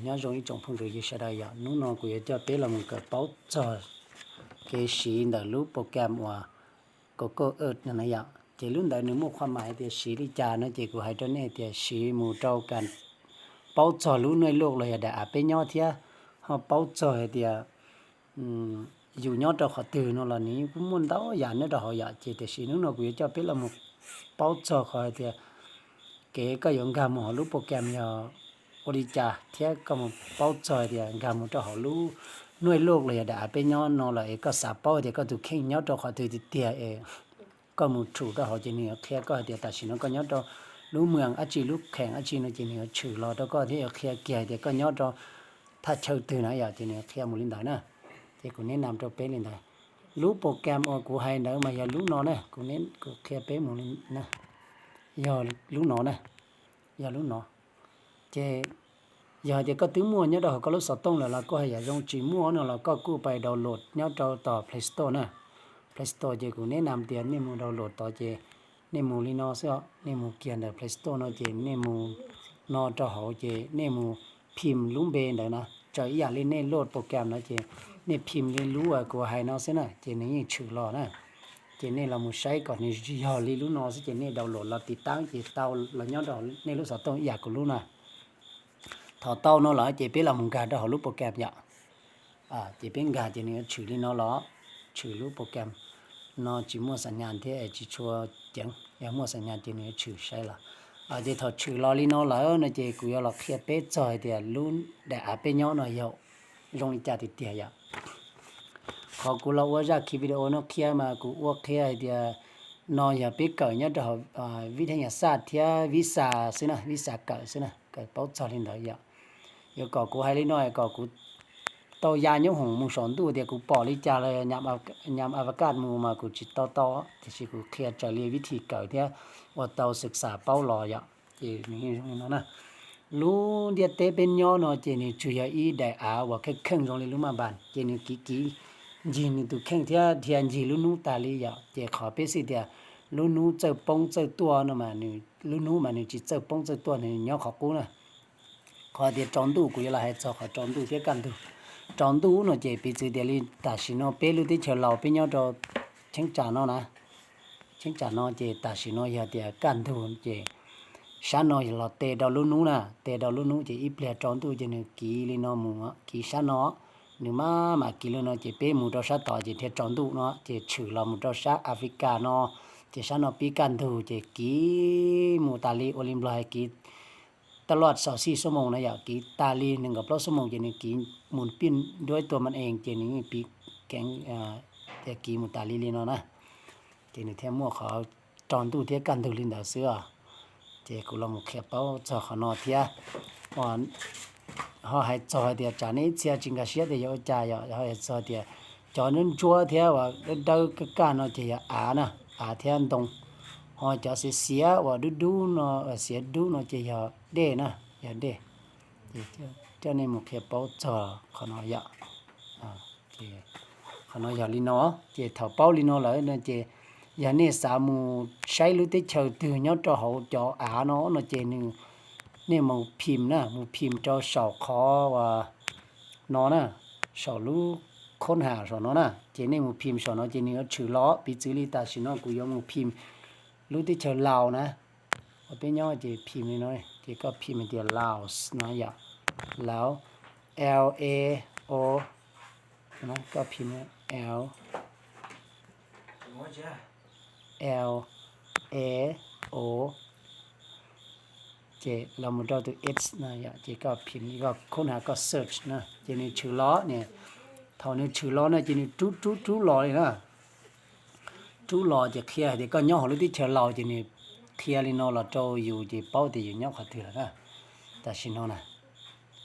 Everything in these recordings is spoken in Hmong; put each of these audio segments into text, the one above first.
Nyob zoo ib tsoom phooj ywg sawv daws yom, hnub no kuv yuav coj peb los mus kawm paub txog kev siv ntawm lub program uas Google Earth no na yom. Ces lub ntawd nws muaj qhov hais tias siv li cas no ces kuv hais rau nej tias siv mus rau kom paub txog lub nuj luj los yog daim av peb nyob thiab ho paub txog hais tias yus nyob rau qhov twg no los nws kuj muaj ntau yam nyob rau hauv yom. Ces tiam sis hnub no kuv yuav coj peb los mus paub txog qhov hais tias kev koj yuav nkag mus hauv lub program yog ua li cas thiab koj mus paub txog hais tias nkag mus rau hauv lub nuj luj los yog daim av peb nyob no lawm es koj xav paub tias koj tus kheej nyob rau qhov twg tiag tiag es koj mus tshum rau hauv ces nws yuav qhia koj hais tias tam sim no koj nyob rau lub moos dab tsi lub kheem dab tsi no ces nws yuav tshwm los rau koj thiab yuav qhia kiag hais tias koj nyob rau thaj chaw twg na yom, ces nws yuav qhia mus li ntawd na. Ces kuv neb nam rau peb li ntawd. Lub program uas kuv hais ntawd mas yog lub no na, kuv qhia peb mus li na, yog lub no na, yog lub no. Ces yog hais tias koj twb muaj nyob rau hauv koj lub xov tooj lawm los kuj haj yam zoo, tsis muaj no los koj kuj pais download nyob rau tom Play Store na. Play Store ces kuv neb nam tias nej mus download tod ces nej mus li no xwb, nej mus kiag ntawm Play Store no ces nej mus no rau hauv ces nej mus phim lub npe ntawd na, txawm ib yam li nej load program no ces nej phim li lub uas kuv hais no xwb na ces nws yeej tshwm los na. Ces nej los mus saib kom nws yog li lub no xwb ces nej download los tiv taab ces tau los nyob rau nej lub xov tooj ib yam kuv lub na. Thaum tau no lawm ces peb los mus nkag rau hauv lub program yom. Ces peb nkag ces nws yuav tshwm li no los, tshwm lub program no tsis muaj xam nyas thiab es tsis tshua ceev, yog muaj xam nyas ces nws yuav tshwm saib los. Ces thaum tshwm los li no lawm no ces kuv yuav los qhia peb txog hais tias lub daim av peb nyob no yog zoo li cas tiag tiag yom. Qhov kuv los ua zaj khi video no qhia mas kuv ua qhia hais tias no yog peb kawm nyob rau hauv vib thab nyas xaj thiab vib xa xwb na, vib xa kawm xwb na, kawm paub txog li ntawd yom. Yuav kom kuv hais li no kom kuv tau ya nyob hoom mus saum ntuj tias kuv pom li cas los nyam avakaj mus mas kuv tsis tau tau, tiam sis kuv qhia raws li vib thim kawm thiab ua tau xwm xam paub los yom. Ces nws zoo li no na, lub ntiaj teb peb nyob no ces nws tsuas yog ib daim av uas kheej kheej zoo li lub maj npas ces nws kiv kiv ncig nws tus kheej thiab dhia ncig lub hnub tas li yom. Ces qhov peb xij tias lub hnub txawj poob txawj tuaj no, lub hnub mas nws tsis txawj poob txawj tuaj, nws nyob qhov qub na. Qhov tias tsaus ntuj kuv yuav los hais txog qhov tsaus ntuj thiab kaj ntug. Tsaus ntuj no ces piv txwv tias li tam sim no peb lub teb chaws Laus peb nyob rau cheeb tsam no na, cheeb tsam no ces tam sim no yog tias kaj ntug ces sab no los tes rau lub hnub na, tes rau lub hnub ces ib pliag tsaus ntuj ces nws kiv li no mus, kiv sab no, nws maj mam kiv li no ces peb mus rau sab tod ces dhia tsaus ntuj no ces tshwm los mus rau sab Africa no, ces sab no pib kaj ntug ces kiv mus tas li ua li Nplog hais kiv taj luaj saum xij xuab moos na yom, kiv tas li nees nkaum plaub xuab moos ces nws kiv mus pij nruab ib tua ma ees ces nws yeej piv keev, kiv mus tas li li no na. Ces nws thiaj muaj qhov tsaus ntuj thiab kaj ntug li ntawd xwb os. Ces kuv los mus qhia paub txog qhov no thiab. Ho hais txog hais tias tsam nej ib txhia tsis nkag siab tias yog ua cas yom, ho hais txog tias cov ntsuab ntsuab thiab uas dawb dawb kaj kaj no ces yog av na, av thiab ntoo. Ho cov xiav xiav uas dub dub no, xiav dub no ces yog dej na, yog dej. Ces coj nej mus qhia paub txog qhov no yom. Qhov no yog li no, ces thaum paub li no lawm no ces yog nej xav mus saib lub teb chaws twg nyob rau hauv cov av no no ces nej mus phim na, mus phim rau saum qhov no na, saum lub khoob ham saum no na, ces nej mus phim saum no ces nws yuav tshwm los. Piv txwv li tam sim no kuv yuav mus phim lub teb chaws Laus na, uas peb nyob ces phim li no, ces koj phim hais tias Laos no yom, Laos, L A O, koj phim L, L A O, ces los mus rau tus H no yom, ces koj phim li koj khoob ham koj search na ces nws tshwm los ne. Thaum nws tshwm los no ces nws rub rub rub los li na. Rub los ces qhia hais tias koj nyob hauv lub teb chaws Laus ces nws qhia li no los rau yus ces paub tias yus nyob qhov twg lawm na. Tam sim no na,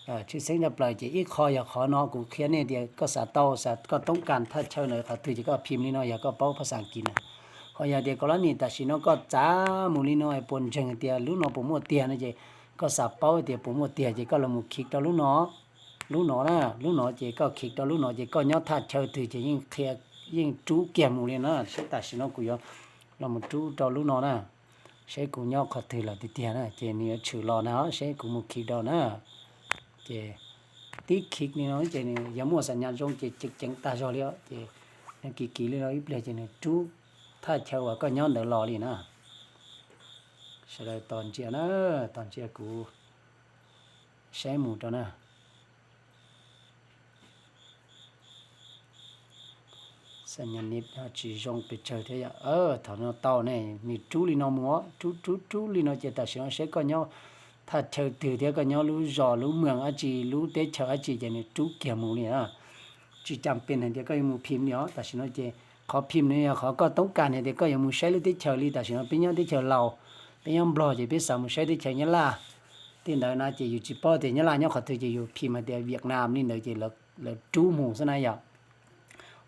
tshwj xeeb tshaj plaws ces ib qho yog qhov no kuv qhia nej tias koj xav tau, koj toob kas thaj chaw ntawd qhov twg ces koj phim li no yog koj paub phas xas As kiv na. Ho yog tias koj lab nim tam sim no koj txav mus li no puas ntseeg tias lub no puas muaj tiag no ces koj xav paub tias puas muaj tiag ces koj los mus khij rau lub no, lub no na, lub no ces koj khij rau lub no ces koj nyob thaj chaw twg ces yeej qhia, yeej rub kiag mus li na. Seb tam sim no kuv yuav los mus rub rau lub no na, seb kuv nyob qhov twg lawm tiag tiag na ces nws yuav tshwm los na, seb kuv mus khij rau na. Ces tib khi li no ces nws yog muaj xam nyas zoo ces ceev ceev tag zog li os. Ces nws kiv kiv li no ib pliag ces nws rub thaj chaw uas koj nyob ntawd los li na. Sawv daws tos ntsia na, tos ntsia kuv saib mus rau na. Xam nyas nws tsis zoo pes tsawg thiab yom. Thaum no tau ne, nws rub li no mus, rub rub rub li no ces tam sim no saib koj nyob thaj chaw twg thiab koj nyob lub zos lub moos dab tsi lub teb chaws dab tsi ces nws rub kiag mus li na. Tsis cam pes hais tias koj yuav mus phim li os. Tam sim no ces qhov phim no yog qhov koj toob kas hais tias koj yuav mus saib lub teb chaws li. Tam sim no peb nyob teb chaws Laus, peb nyob Nplog ces peb xav mus saib teb chaws Nyab Laj. Tej ntawd na ces yus tsis paub tias Nyab Laj nyob qhov twg ces yus phim hais tias Vietnam li ntawd ces lawv rub mus xwb na yom.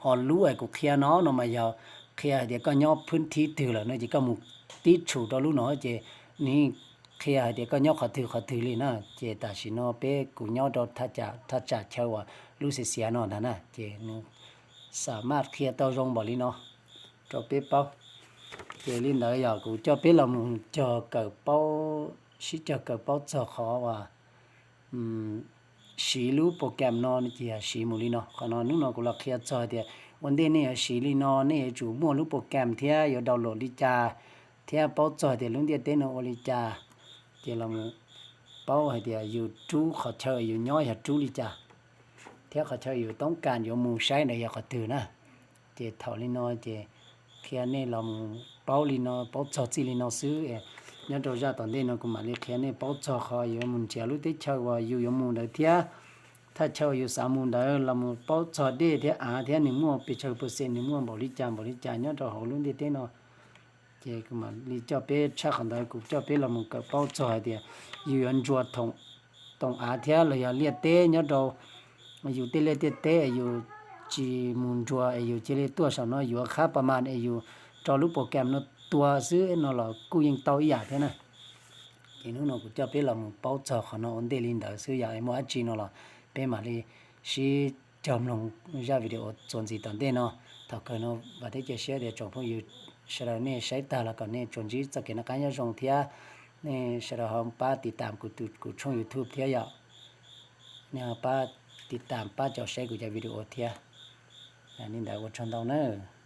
Ho lub uas kuv qhia no no mas yog qhia hais tias koj nyob phwb thib twg lawm no ces koj mus tib tshum rau lub no ces nws qhia hais tias koj nyob qhov twg qhov twg li na. Ces tam sim no peb kuv nyob rau thaj tsam chaw uas lub xiav xiav no ntag na ces nws xam maj qhia tau zoo npaum li no rau peb paub. Ces li ntawd yog kuv coj peb los mus cog kawm paub, sib cog kawm paub txog qhov uas siv lub program no ces yog siv mus li no. Qhov no hnub no kuv los qhia txog tias ua ntej nej yuav siv li no nej yuav tsum muaj lub program thiab yuav download li cas thiab paub txog tias lub ntiaj teb no ua li cas, ces los paub hais tias yus rub qhov chaw yus nyob yog rub li cas thiab qhov chaw yus toob kas yuav mus saib ntawd yog qhov twg na. Ces thaum li no ces qhia nej los paub li no, paub txog txij li no xwb. Nyob rau zaj tom ntej no kuv mam li qhia nej paub txog qhov yuav mus nrhiav lub teb chaws uas yus yuav mus ntawd thiab thaj chaw uas yus xav mus ntawd los mus paub txog dej thiab av thiab nws muaj pes tsawg pes xem, nws muaj npaum li cas npaum li cas nyob rau hauv lub ntiaj teb no. Ces kuv mam li coj peb tshaj qhov ntawd, kuv coj peb los mus kawm paub txog hais tias yus yuav ntsuas toom av thiab los yog liaj teb nyob rau yus tej liaj tej teb es yus tsis mus ntsuas es yus cia li tuaj saum no yuav qhab pas mas es yus rau lub program no tua xwb no los kuj yeej tau ib yam thiab na. Ces hnub no kuv coj peb los mus paub txog qhov no ua ntej li ntawd xwb, yog muaj dab tsi no los peb mam li sib cog mloog zaj video txuas ntxiv tom ntej no. Thaum kawg no vam thiab cia siab tias tsoom phooj ywg sawv daws nej saib tag los kom nej tsuas ntsib txoj kev noj qab nyob zoo thiab nej sawv daws ho pab tiv tam kuv tshooj YouTube thiab yom. Nej ho pab tiv tam pab caum saib kuv cov video thiab. Li ntawd ua tsaug ntau nawb.